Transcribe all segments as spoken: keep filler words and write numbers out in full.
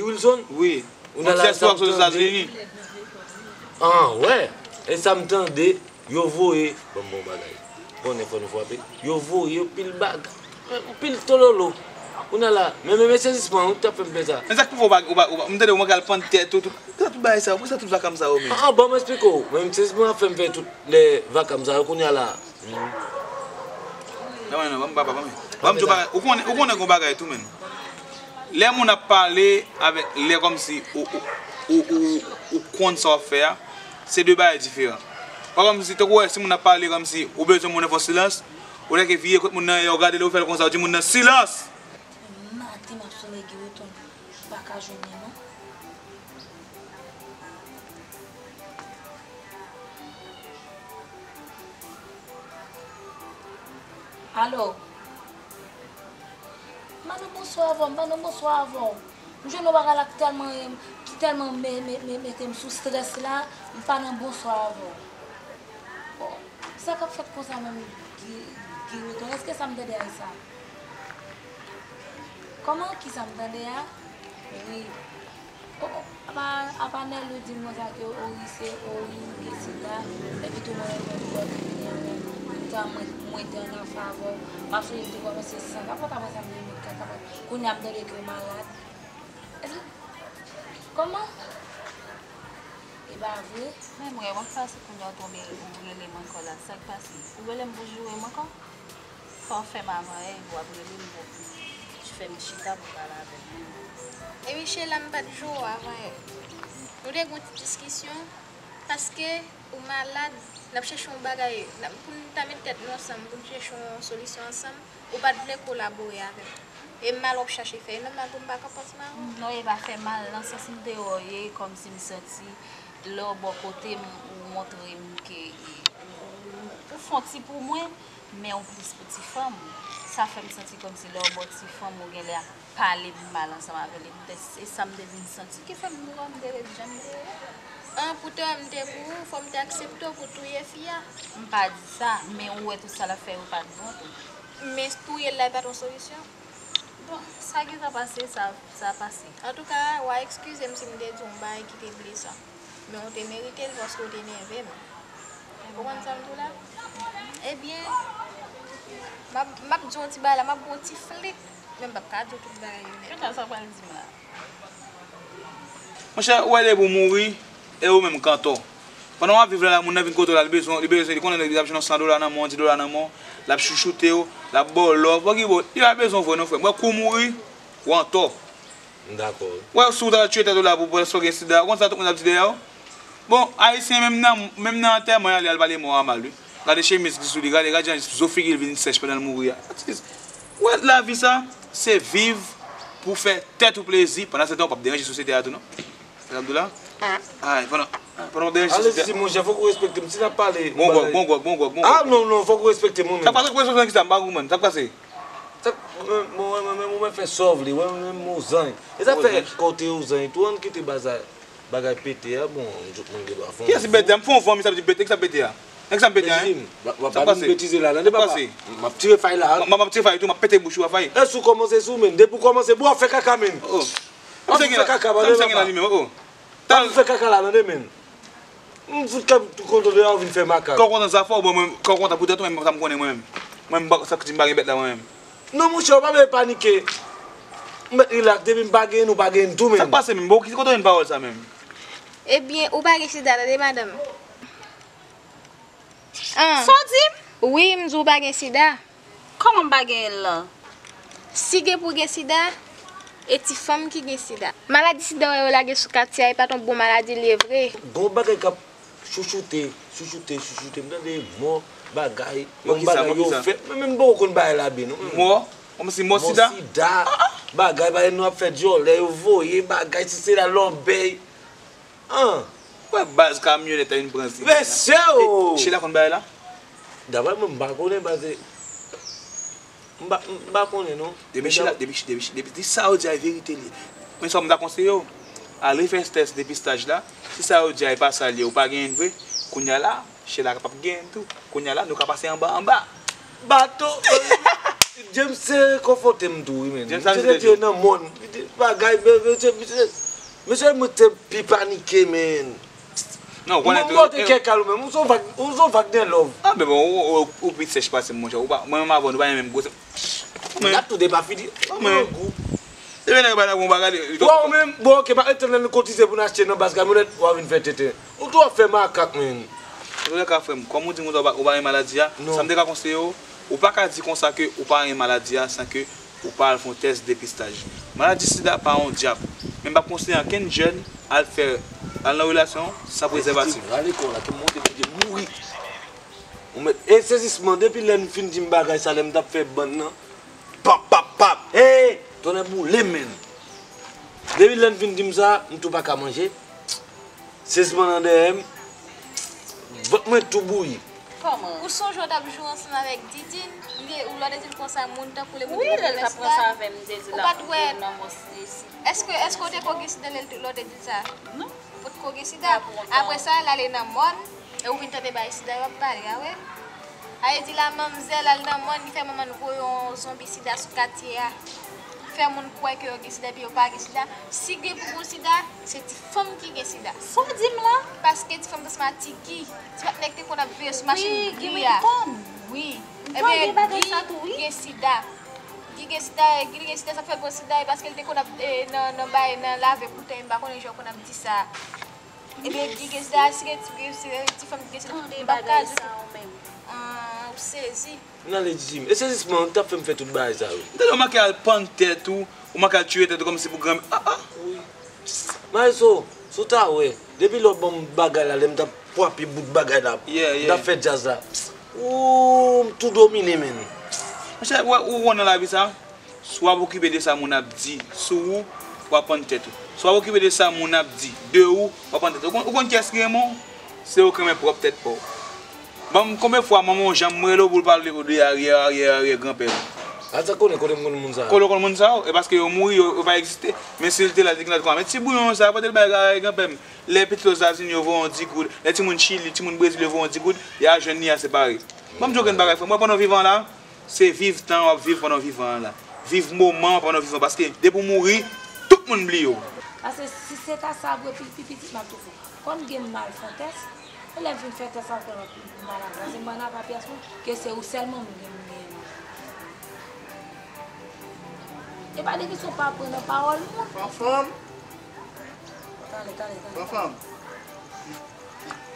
Wilson? Wi. Ou nan la sa m tande. An, wè. E sa m tande, yo voye, bon, bon bagay. Konnen fò nou frape. Yo voye pil bag. Pil tololo. Ou nan la, men, men, men sezisman, ou t ap fè m pè sa. Men sa k pou fè ou pa, ou pa, ou pa, m tande ou manke al pann tèt ou, tout. Poukisa tout bagay sa yo? Poukisa tout vakam sa yo, men? An, an, ban m eksplike w. Men sezisman ap fè m fè tout lè vakam sa yo, kounye a la. Ban mwen non, ban m papa, ban mwen. Ban m di w bagay. Ou konnen, ou konnen gon bagay tou, men. Lè moun ap pale avèk, lè kòmsi ou, ou, ou, ou, ou konn sa w ap fè a, se de bagay diferan. Pa kòmsi, tankou wè, si moun ap pale kòmsi ou bezwen moun nan fè silans, ou lè ke vire kot moun nan, e ou gade lè ou fè l konsa, ou di moun nan, "Silans!" Maten m ap sonn Guy Wilton, m pa ka jwenn li non. Alo? M pa nan bonswa avè w, m pa nan bonswa avè w. M jwenn yon bagay la ki tèlman, ki tèlman me-, me-, me-, mete m sou strès la, m pa nan bonswa avè w. Bon, sa k ap fèt konsa menm, Guy, Guy Wilton? Èske sa m tande a e sa? Kòman, kisa m tande a? Wi. O, o, apa, apa Nèlou di m konsa ke o wi se, o wi ou gen sida, epi tou mwen menm menm lè w te vini an menm, poutan mwen, mwen te an afè avè w, m ap sonje m te kòmanse san kapòt, apre sa m vin met kat kapòt, kounye a m tande ke w malad. Èske, kòman? E pa vre? Men mwen, w ap pase kounye a w tonbe, ou rele m ankò la, sa k pase? Ou rele m pou joure m ankò? Fò w fè m avan yè, epi w ap rele m pou w fè m chita pou w pale avè m. E Michela, m pa t joure w avan yè. Nou te gen yon ti diskisyon, paske ou malad, n ap chèche yon bagay, n ap, pou n ta met tèt nou ansanm, pou n chèche yon solisyon ansanm, ou pa t vle kolabore avè m. E mal w ap chache fè, e nòmal pou m pa konprann sa. Non, e pa fè mal, nan sans m te wè w ye, kòmsi m santi lè w bò kote m, ou montre m ke, e, ou, ou, ou fè yon ti pou mwen, men ou plis pou ti fanm. Sa fè m santi kòmsi lè w bò ti fanm, ou genlè ap pale m mal ansanm avè l. E poutèt se sa m te vin santi ki fè m mouri, m te ret jan m te ye. An, poutèt m te pou ou, fò m te aksepte w pou touye fi a. M pa di sa, men ou wè tout sa l ap fè yo pa t bon tou. Men touye l la, e pa t yon solisyon. Bon, sa gentan pase, sa, sa pase. Antouka, w a eskize m si m te di w yon bagay ki te blesan. Men w te merite l paske w te nève m. Ou konn sa m di w la? Ebyen, m ap, m ap di w yon ti bagay la, m ap ba w yon ti flit, men m p ap ka di w tout bagay yo nèt. Kanta sa w pral di m la? Monchè, ou wè depi w mouri, e ou menm k antò. Pandan w ap viv la, la, moun nan vin kote w la, li bezwen, li bezwen, li konnen li ap jwenn yon san dola nan men w, di dola nan men w, l ap chouchoute w, l ap ba w love, bon, ki bon, li pa bezwen w vre non, frè m. Wè, kou w mouri, ou antò. M dakò. Wè, si w ta tiye tèt ou la pou, pou, paske w gen sida, ou konn sa tout moun ap di dèyè w? Bon, Ayisyen menm nan, menm nan antèman y ale al pale mò a mal, wi. Gade chemiz ki sou li, gade, gade jan zo figi l vin sèch pandan l mouri a. Atis, wè, lavi sa, se viv pou fè tèt ou plezi, pandan se tan w p ap deranje sosyete a tou, non. Abdoula? Ay, pandan, pandan w ap deranje sosyete a. Alèzi, monchè, fòk ou respekte m. Si n ap pale yon bagay. Bon gwòg, bon gwòg, bon gwòg, bon gwòg. Ah, non, non, fòk ou respekte m, wi, menm. Sa k pase, sa k pase, sa k pase? Sa, mwen, mwen, mwen, mwen, mwen fè sa w vle, mwen, mwen, mwen, mwen zanj. E sa fè kote ou zanj tou, ann kite bagay, bagay pete a, bon, jouk moun gen dwa fè yon. Kiyès ki pete a? M fè yon van, misye ap di pete, kisa pete a? Nèg sa m pete a, hein? Sa k pase? Betize la, tande papa. M ap tire fay la. M ap tire fay tou, m ap pete bouch ou a fay. Èske ou kòmanse sou men? Depi ou kòmanse, bon, w ap fè kaka men. Oh. W ap fè kaka, tande papa. M fè kaka la, tande men. M fout ka tou kontan de a ou vin fè makak. Kè w kontan sa fò, bon, mwen, kè w kontan poutèt ou, men sa m konnen mwen menm. Mwen, m pa, sa k di m pa gen bèt la mwen menm. Non, monchè, ou pa bezwen panike. M mèt rilaks, depi m pa genyen, ou pa genyen tou menm. Sa k pase menm? Bon, ki kote w jwenn pawòl sa menm? Ebyen, ou pa gen sida, tande, madanm. An. Sa w di m? Wi, m di w pa gen sida. Kòman m pa genyen l lan? Si gen pou gen sida, e ti fanm ki gen sida. Maladi sida yo lage sou katye a, e pa t yon bon maladi li ye vre. Gon bagay k ap chouchoute, chouchoute, chouchoute. M tande mò, bagay, yon bagay yo fè. Mwen menm m poko konn bagay la byen, non. Mò? Kòmsi mò sida? Mò sida, bagay, bagay nou ap fè dyòlè, yo voye, bagay, si se la lòbèy. An! Wè baz kamyonèt la vin pran zi. Mesye o! Chela konn bagay la? Daprè mwen, m pa konnen, paske m pa, m pa konnen, non. Depi Chela, depi, depi, depi, depi sa yo di a e verite li ye. Men sa m ta konseye w, al refè tès depistaj la. Si sa yo di a e pa sa l ye, ou pa genyen l vre, kounye a la, Chela kapab genyen l tou. Kounye a la, nou ka pase anba, anba. Bato! James se rekonfòte m tou, wi, men. James, sa vle di nan mòn. Bagay, men, men, men, men, men, mwen te pi panike, men. Non, ou konnen tou. Mwen te kè kal ou menm. Ou se yon vag, ou se yon vag de love. Ah, men bon, ou, ou, ou pi sèch pase m, monchè. Ou pa, mwen menm avè w, nou pa gen menm gwo. N ap tou de pa fini. Mwen gou. Depi nèg pa nan bon bagay, li. Bon, ou menm, bon, ok, pa etann lè nou kotize pou n achte nan baz kamyonèt, w a vin fè tenten. Ou tou ap fè makak, men. Antouka, frè m, kòm ou di m ou pa, ou pa gen maladi a, sa m te ka konseye w, ou pa ka di konsa ke ou pa gen maladi a san ke ou pa al fè yon tès depistaj. Maladi sida pa yon dyab, men m p ap konseye ankenn jèn al fè, al nan relasyon san prezèvatif. Rale kò w la, tout moun te mouri. Ou mèt, e sezisman, depi lè n fin di m bagay sa, lè m t ap fè bann nan, pap, pap, pap, hey, tonnè boule m, men. Depi lè n fin di m sa, m tou pa ka manje. Sezisman nan dèyè m, vant mwen tou bouyi. Kòman? Ou sonje w t ap joure ansanm avèk Didine? Li te, ou lè w te di l konsa, moun tankou Lemond te pran sida. Wi, lè l t ap pran sa avè m, m te di l ap mouri nan mò sida. Èske, èske w te ko gen sida lè l te, lè w te di l sa? Non. Ou potko gen sida. Apre sa, l ale nan mòn, e ou vin tande bagay sida yo ap pale a, wi. A vle di la, manmzèl al nan mòn, li fè manman l voye yon zonbi sida sou katye a. Fè moun kwè ke yo gen sida, epi yo pa gen sida. Si gen pou gen sida, se ti fanm ki gen sida. Sa w di m la? Paske ti fanm t ansanm ak ti Guy. Ti patnè ki te konn ap veye sou machin gri a. Wi, Guy Wilton. Wi. Ebyen, Guy gen sida. Guy gen sida, e Guy gen sida, sa k fè l pran sida, e paske l te konn ap, e, nan, nan bay, nan lave boutèy, m pa konnen jan yo konn ap di sa. Ebyen, Guy gen sida, si gen ti, si gen ti fanm ki gen sida, m p ap ka di w. An, ou sezi. Nan lè di m, e sezisman, ou t ap fè m fè tout bagay sa yo. M tande w manke al pann tèt ou, ou manke al tiye tèt ou kòmsi pou granm, ah, ah. Wi. Maestro, si w ta wè, depi lè w ban m bagay la, lè m t ap frape bout bagay la, m t ap fè djaz la. Ooh, m tou domine, men. Monchè, ou wè, ou wè nan lavi sa, si w ap okipe de sa moun ap di sou ou, w ap pann tèt ou. Si w ap okipe de sa moun ap di de ou, w ap pann tèt ou. Ou konn, ou konn kiyès ki renmen w? Se ou ki renmen pwòp tèt pa w. Ban m, konbyen fwa manman w janm rele w pou l pale w de aryè, aryè, aryè granpè w? A, sa konnen, kote m konn moun sa yo? Kote w konn moun sa yo? E paske yo mouri, yo, yo pa egziste. Men si l te la, li te gentan di konsa, men ti bouyon sa, pote l bay aryè granpè m. Lè pitit Ozetazini, yo voye yon di goud. Lè timoun Chili, timoun Brezil, yo voye yon di goud, y a jwenn li a separe. Ban m di w grenn bagay, frè m. Mwen, pandan w vivan an la, se viv tan w ap viv pandan w vivan an la. Viv moman w pandan w vivan. Paske depi w mouri, tout moun bliye w. Paske si se ta sa vre, pi, pi pitit m ap tou fou. Kòm gen mal fè tès, e lè m fin fè tès la, m konnen m pi mal avanse. M pa nan pa pyès moun, ke se ou sèlman m gen, m gen mal. E pa de kesyon pa pran nan pawòl moun. Fanfanm. Tande, tande, tande. Fanfanm.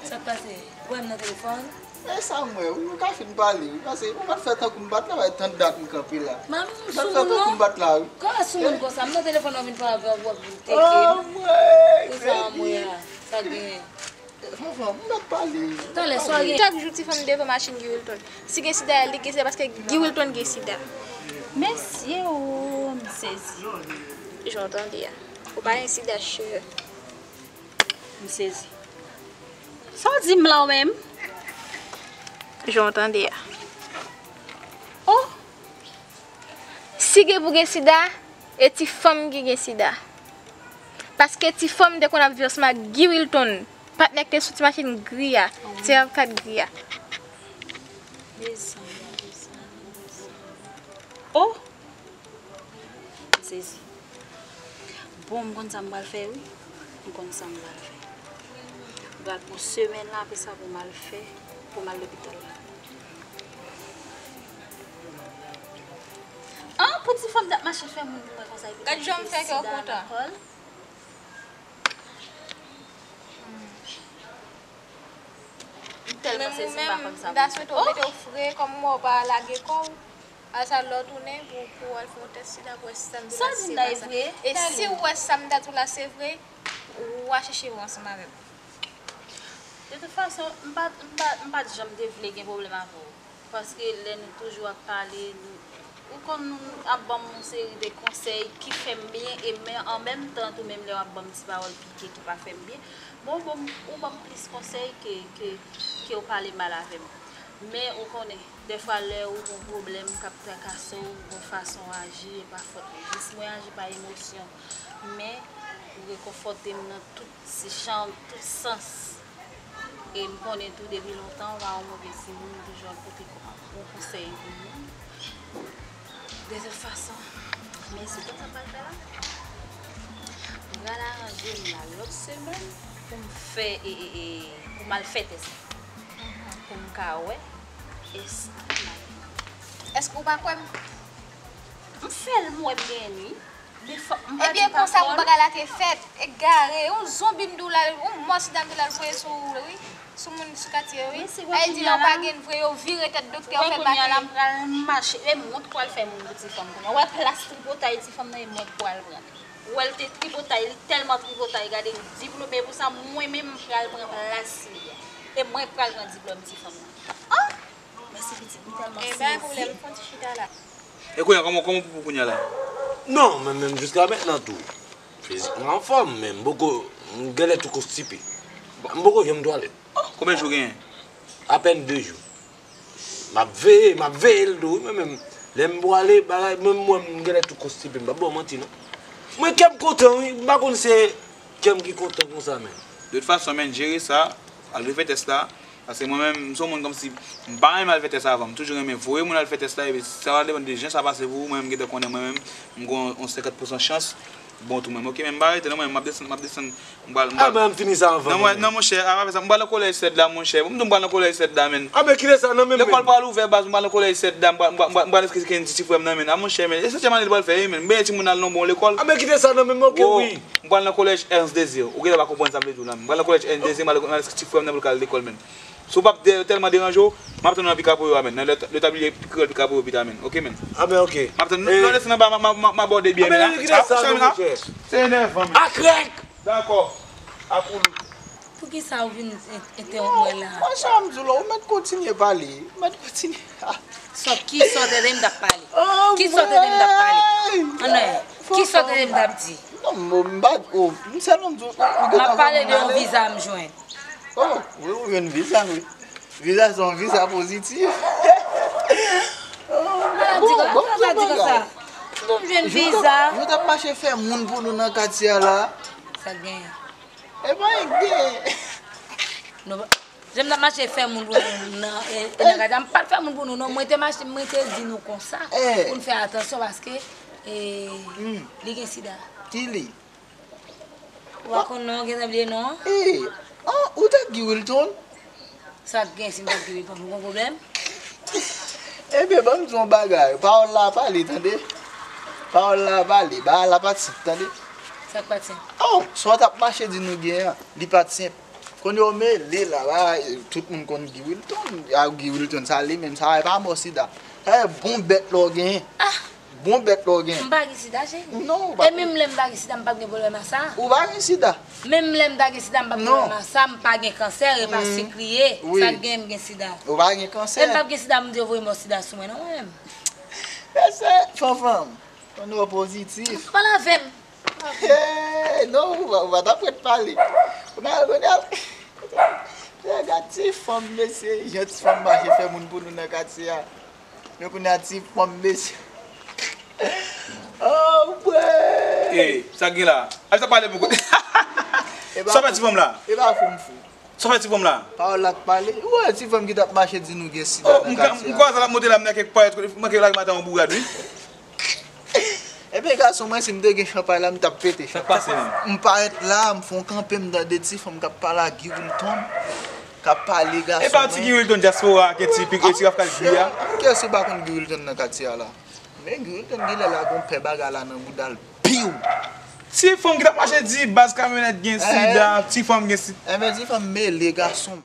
Sa k pase? Ou wè m nan telefòn? E sa m wè, wi, ou ka fin pale, wi, paske ou pa t fè tankou m pa t la, bay tan dat m kanpe la. Ou pa t fè tankou m pa t la, wi. Kòman sou moun konsa? M nan telefòn, w vin pale avè w, w ap vin teke m. Anmwey, kredi. Sa m wè a? Sa k genyen? Fanfan, m pa t pale. Talè, sa w gen? Chak jou ti fanm devan machin Guy Wilton. Si gen sida, li gen sida paske Guy Wilton gen sida. Mesye o, m sezi. Jan w tande a. Ou pa gen sida, chè. M sezi. Sa w di m la w menm? Jan w tande a. Oh! Si gen pou gen sida, e ti fanm ki gen sida. Paske ti fanm te konn ap viv ansanm ak Guy Wilton, patnè k te sou ti machin gri a, ti rav kat gri a. Mezanmi, mezanmi, mezanmi. Oh! M sezi. Bon, m konn sa m pral fè, wi. M konn sa m pral fè. M pral pran semèn la, apre sa, pou m al fè, pou m al lopital la. An, pou ti fanm t ap mache fè moun pou mwen konsa, epi gad jan m fè kè w kontan. M tèlman sezi, m pa konn sa pou m fè. M ta swete w mete w fre, kòm m wè w pa lage kò w. Apre sa, lè w tounen pou, pou w al fè yon tès sida pou wè si sa m di w la se pa sa. E si w wè sa m ta di w la se vre, w a chèche yo ansanm avè m. De tout fason, m pa, m pa, m pa t janm te vle gen pwoblèm avè w. Paske lè nou toujou ap pale, nou, ou konn ap ban m yon seri de konsèy ki fè m byen, e men an menm tan tou, menm lè w ap ban m ti pawòl pike ki pa fè m byen, bon, bon, ou ban m plis konsèy ke, ke, ke w pale mal avè m. Men ou konnen, dèfwa lè ou gon pwoblèm k ap trakase w, ou gon fason w aji, e pa fòt mwen. Jis mwen aji pa emosyon. Men ou rekonfòte m nan tout jan, tout sans. E m konnen tou depi lontan, ou pa yon move timoun, ou toujou ap pote bon konsèy pou moun. De tout fason, mèsi. Konn sa m pral fè la? Pral aranje m la lòt semèn pou m fè, e, e, e, pou m al fè tès la. Pou m ka wè èske m al. Èske ou pa kwè m? M fè l, m wè m genyen l, wi. Men fòk m pa di pa kwè l. Ebyen, konsa pou bagay la te fèt. Egare, yon zonbi m di w la, yon mò sida m di w la, l voye sou ou, wi. Sou moun, sou katye, wi. Men se wè kounye a la. Ay di lè w pa gen vre, yo vire tèt doktè, yo fè l makiye. Wè kounye a la, m pral mache. E mwen k pral fè moun pou ti fanm kounye a. Wè plas tripotay ti fanm nan, e mwen k pral pran. Wè l te tripotay, li tèlman tripotay, gade li diplome pou sa, mwen menm m pral pran plas li a. E mwen k pral pran diplòm ti fanm nan. Ah! Mèsi pitit, m tèlman sezi. E pa gen pwoblèm, fè yon ti chita la. E kounye a, kòman, kòman pou, pou kounye a la? Non, men menm jiska mentnan tou. Fizikman anfòm, men m poko, m genlè tou konstipe. M poko janm twalèt. Oh, konbyen jou w genyen? Apèn de jou. M ap veye, m ap veye l tou, wi, men menm lè m pwale, bagay, menm mwen, m genlè tou konstipe, m p ap ba w manti, non. Mwen, kè m kontan, wi, m pa konn se kè m ki kontan konsa, men. De tout fason, men, jere sa, al refè tès la, paske mwen menm, m se yon moun kòmsi, m pa renmen al fè tès avan, m toujou renmen voye moun al fè tès la, epi sa va depann de jan sa pase pou ou, mwen menm, m gentan konnen mwen menm, m gen yon senkant pousan chans, bon tou menm, oke, men m pa rete non, mwen menm, m ap desann, m ap desann, m pral, m pral. Ah, men m fini sa avan. Non, mwen, non, monchè, a pa fè sa, m pral nan kolèj sèt la, monchè, m di w m pral nan kolèj sèt la, men. Ah, men kite sa nan men m, men. Lekòl pral ouvè, baz, m pral nan kolèj sèt la, m pral, m pral, m pral, m pral enskri ti frè m nan, men. A, monchè, men, e setyèm ane li pral fè, wi, men. M benyen timoun nan al nan bon lekòl. Ah, men kite sa nan men m, oke, wi. M pral nan kolèj Ernst Désir. Ou genlè pa konprann sa m vle di w la, men. M pral nan kolèj Ernst Désir, m al, m al enskri ti frè m nan pou l ka al lekòl, men. Si w p ap de-, tèlman deranje w, m ap tann w nan Pikapoyo a, men. Nan lè, lè tabliye kreyòl Pikapoyo pita, men. Oke, men. Ah, ben, oke. M ap tann w. Lè w desann anba, m a, m a, m a, m a abòde byen, men. Ah, men, kite sa, monchè. Se enèvan, men. Akrèk! Dakò. Akoulou. Poukisa ou vin en-, entèwonp mwen la? Mwen, sa m di w la, ou mèt kontinye pale. Ou mèt kontinye. Sòt, ki sòt ede m t ap pale? Ki sòt ede m t ap pale? Ann, ki sòt ede m t ap di? Non, m, m pa, oh, m sèlman m di w, ou gentan voye moun ale. M ap pale de yon viza m jwenn. Oh, wi, ou jwenn viza, wi. Viza se yon viza pozitif. Bon, bon, bon bagay. Nou jwenn viza. Nou t ap mache fè moun pou nou nan katye a la. Sa k genyen? E pa anyen k genyen. Nou pa, jan m t ap mache fè moun pou nou nan, e, e nan katye a, m pa t fè moun pou nou, non. Mwen te mache, mwen te di nou konsa, pou n fè atansyon paske, e, li gen sida. Ki li? Ou pa konn non, ou gentan bliye non an? E, an, ou t ak Guy Wilton? Sa k gen si m t ak Guy Wilton, ou gon pwoblèm? Ebyen, ban m di w yon bagay. Pawòl la pale, tande. Pawòl la pale, bagay la pa t senp, tande. Sa k pa t senp? Oh, sa w t ap mache di nou gen an, li pa t senp. Kounye a w mele la, bagay, tout moun konn Guy Wilton. A, Guy Wilton, sa li menm, sa e pa mò sida. Sa e bon bèt la w genyen. Ah! Bon bèt la w gen. M pa gen sida, cheri. Non, ou pa gen. E menm lè m pa gen sida, m p ap gen pwoblèm a sa. Ou pa gen sida. Menm lè m ta gen sida, m p ap gen pwoblèm a sa, m pa gen kansè, e pa sik li ye. Wi. Sa k gen, m gen sida. Ou pa gen kansè. E m p ap gen sida, m di yo voye mò sida sou mwen, non, mwen menm. Mesye, fanfan, ou nou pozitif. Pale avè m. Hey, non, ou pa, ou pa t ap ret pale. Ou pa konnen al. Gad ti fanm, mesye, jan ti fanm mache fè moun pou nou nan katye a. Men kounye a ti fanm, mesye. Oh, bwè! Ey, sa k gen la? Al sa pale pou kote. Sa fè ti fanm la? E pa fou m fou. Sa fè ti fanm la? Pawòl la k pale. Ou wè ti fanm ki t ap mache di nou gen sida nan katye a. M kwaze l ap monte la, m nan kèk payèt kote, manke lage m atè yon bourad, wi. Ebyen, gason, mwen, si m te gen chanpay la, m t ap pete chanpay. Sa k pase menm? M parèt la, m fè yon kanpe, m tande ti fanm k ap pale ak Guy Wilton, k ap pale, gason mwen. E pa ti Guy Wilton dyaspora a, ke ti pik, e ti Rafkal Guy a? Kiyès ki pa konn Guy Wilton nan katye a la? Men Guy Wilton genlè lage yon pè bagay la nan bouda l, piw! Ti fanm ki t ap mache di baz kamyonèt gen sida, ti fanm gen sida. Enben, ti fanm mele, gason.